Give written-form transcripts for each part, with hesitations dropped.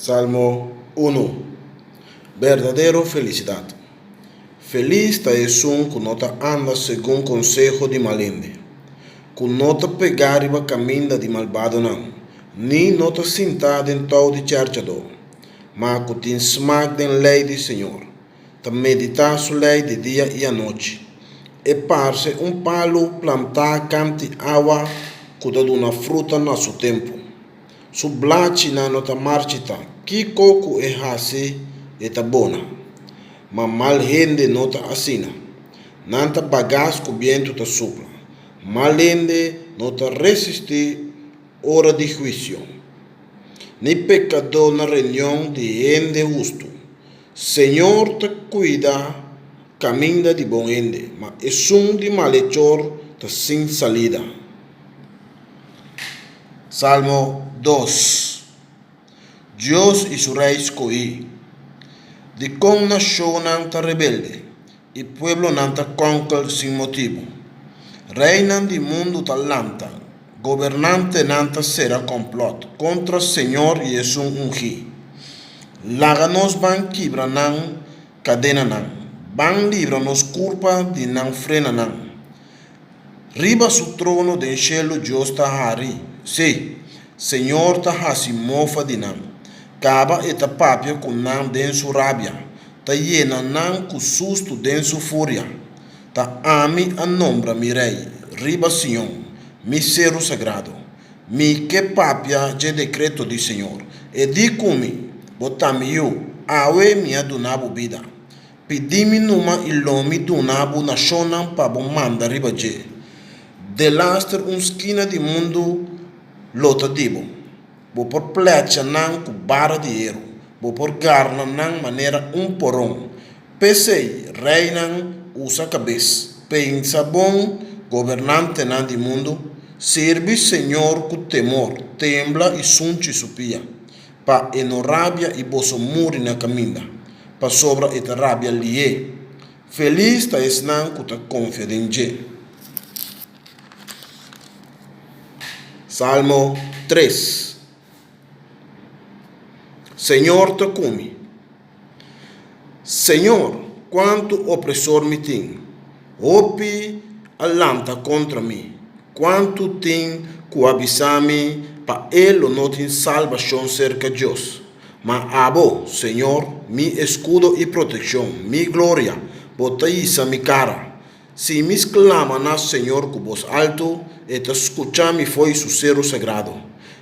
Salmo unu. Berdadero felisidat. Felis ta esun ku no ta anda segun konseho di mal hende, ku no ta pegá riba kaminda di malbadonan, ni no ta sintá den tou di chèrchadó, ma ku tin smak den lei di señor, ta meditá su lei di dia i anochi. E parse un palu plantá kant'i awa ku ta duna fruta na su tempu. Su blachinan no ta marchitá. Kiko ku e hasi e ta bona. Ma mal hende no ta asina. Nan ta bagas ku bientu ta supla. Mal hende no ta resistí ora di huisio, ni pekadó na reunion di hende hustu. Señor ta kuida kaminda di bon hende, ma esun di malechor ta sin salida. Salmo dos. Dios i su Rei skohí. Dikon nashonnan ta rebelde i pueblonan ta kònkel sin motibu? Reinan di mundu ta lanta, gobernantenan ta sera kòmplòt kontra señor i esun ungí. Laga nos ban kibra nan kadenanan, ban libra nos kurpa di nan frenanan. Riba su trono den shelu Dios ta hari, sí, Señor ta hasi mofa di nan. Kaba e ta papia ku nan den su rabia, ta yena nan ku sustu den su furia. Ta ami a nombra mi rei riba Sion, mi seru sagrado. Mi ke papia dje dekreto di Señor. E di ku mi, Bo ta mi yu, awe mi a duna bo bida. Pidi mi numa i lo mi duna bo nashonnan pa bo manda riba dje. Delaster un skina di mundu lo ta di bo. Bo por plecha nan ku bara di heru, bo por garna nan manera un poron. P'esei, reinan, usa kabes. Pensa bon, gobernantenan di mundu, sirbi Señor ku temor, tembla i sunchi su pia. Pa e no rabia i boso muri na kaminda, pasobra e ta rabia lié. Felis ta esnan ku ta konfia den dje. Salmo tres. Señor ta ku mi. Señor, kuantu opresor mi tin! Hopi a lanta kontra mi. Kuantu tin ku a bisa mi pa e lo no tin salbashon serka Dios. Ma abo, Señor, mi eskudo i protekshon, mi gloria, bo ta hisa mi kara. Si mi sklama na Señor ku bos altu, e ta skucha mi fo'i su seru sagrado.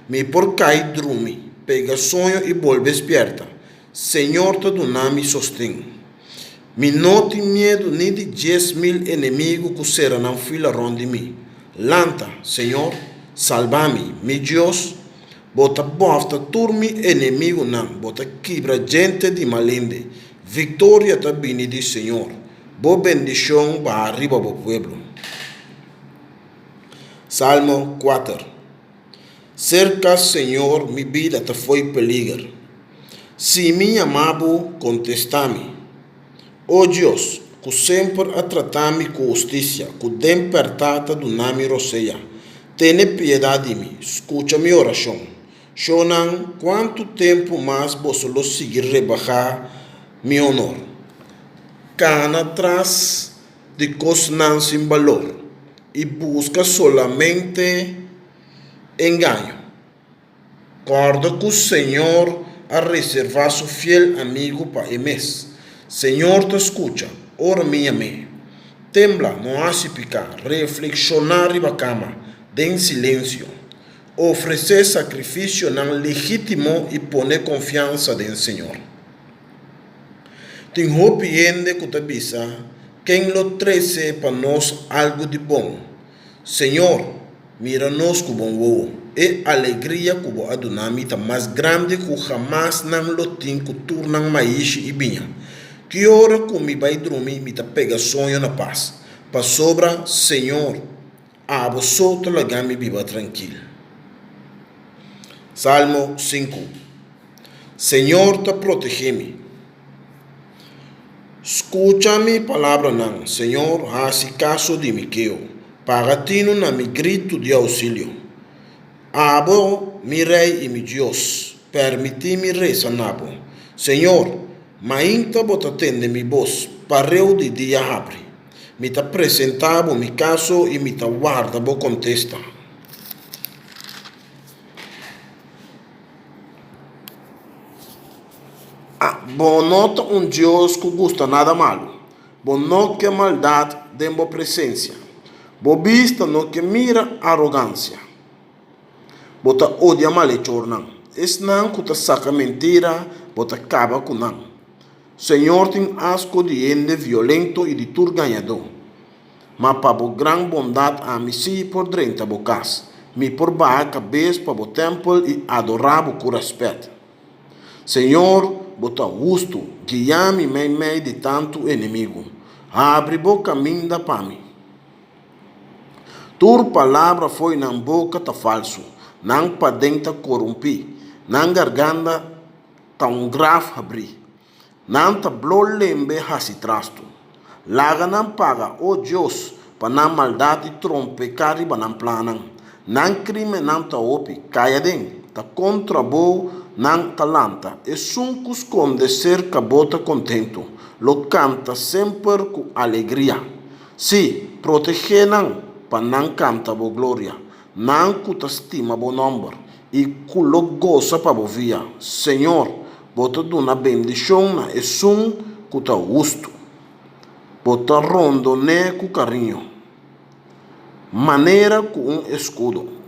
Mi por kai drumi, pega soño i bolbe spièrta. Señor ta duna mi sosten. Mi no tin miedu ni di 10,000 enemigu ku sera nan fila rònt di mi. Lanta, Señor, salba mi, mi Dios! Bo ta bòfta tur mi enemigunan, bo ta kibra djente di malende. Viktoria ta bini di Señor. Bo bendishon baha riba bo pueblo. Salmo kuater. Serka Señor mi bida ta fo'i peliger. Si mi yama bo, kontestá mi. O Dios, ku semper a trata mi ku hustisia, ku den pèrtá ta duna mi rosea, tene piedat di mi, skucha mi orashon. Shonnan, kuantu tempu mas boso lo sigui rebahá mi honor? Kana tras di kosnan sin balor i buska solamente engaño. Kòrda ku Señor a reservá su fiel amigu pa e mes. Señor ta skucha ora mi yam'é. Tembla, no hasi piká, reflekshoná riba kama, den silensio. Ofresé sakrifisionan legítimo i pone konfiansa den Señor. Tin hopi hende ku ta bisa, Ken lo trese pa nos algu di bon? Señor, mira nos ku bon wowo. E alegria ku bo a duna mi ta mas grandi ku hamas nan lo tin ku tur nan maishi i biña. Ki ora ku mi bai drumi mi ta pega soño na pas, pasobra, Señor, Abo so ta laga mi biba trankil. Salmo sinku. Señor ta protegé mi. Skucha mi palabranan, Señor, hasi kaso di mi keo. Paga tinu na mi gritu di ousilio. Abo, mi Rei i mi Dios. pèrmití mi resa na bo. Señor, mainta bo ta tende mi bos, pareu di dia habri. Mi ta presentá bo mi kaso i mi ta warda bo kontesta. Bo no ta un Dios ku gusta nada malu. Bo no ke maldat den bo presensia. Bo bista no ke mira arogansia. Bo ta odia malechornan. Esnan ku ta saka mentira, bo ta kaba ku nan. Señor tin asko di hende violento i di tur gañadó. Ma pa bo gran bondat ami sí por drenta bo kas. Mi por baha kabes pa bo tèmpel i adorá bo ku rèspèt. Señor, bo ta hustu, guia mi meimei di tantu enemigu. Habri bo kaminda pa mi. Tur palabra fo'i nan boka ta falsu, nan paden ta korumpí, nan garganta ta un graf habrí. Nan ta blo lembe hasi trastu. Laga nan paga, o Dios, pa nan maldat i trompeká riba nan plannan. Nan krímennan ta hopi, kai aden, ta kontra bo nan ta lanta. Esun ku skonde serka bo ta kontentu, lo kanta semper ku alegria. Sí, protegé nan, pa nan kanta bo gloria. Nan ku ta stima bo nòmber i ku lo gosa pa bo via. Señor, bo ta duna bendishon na esun ku ta hustu. Bo ta rondon'é ku kariño, manera ku un eskudo.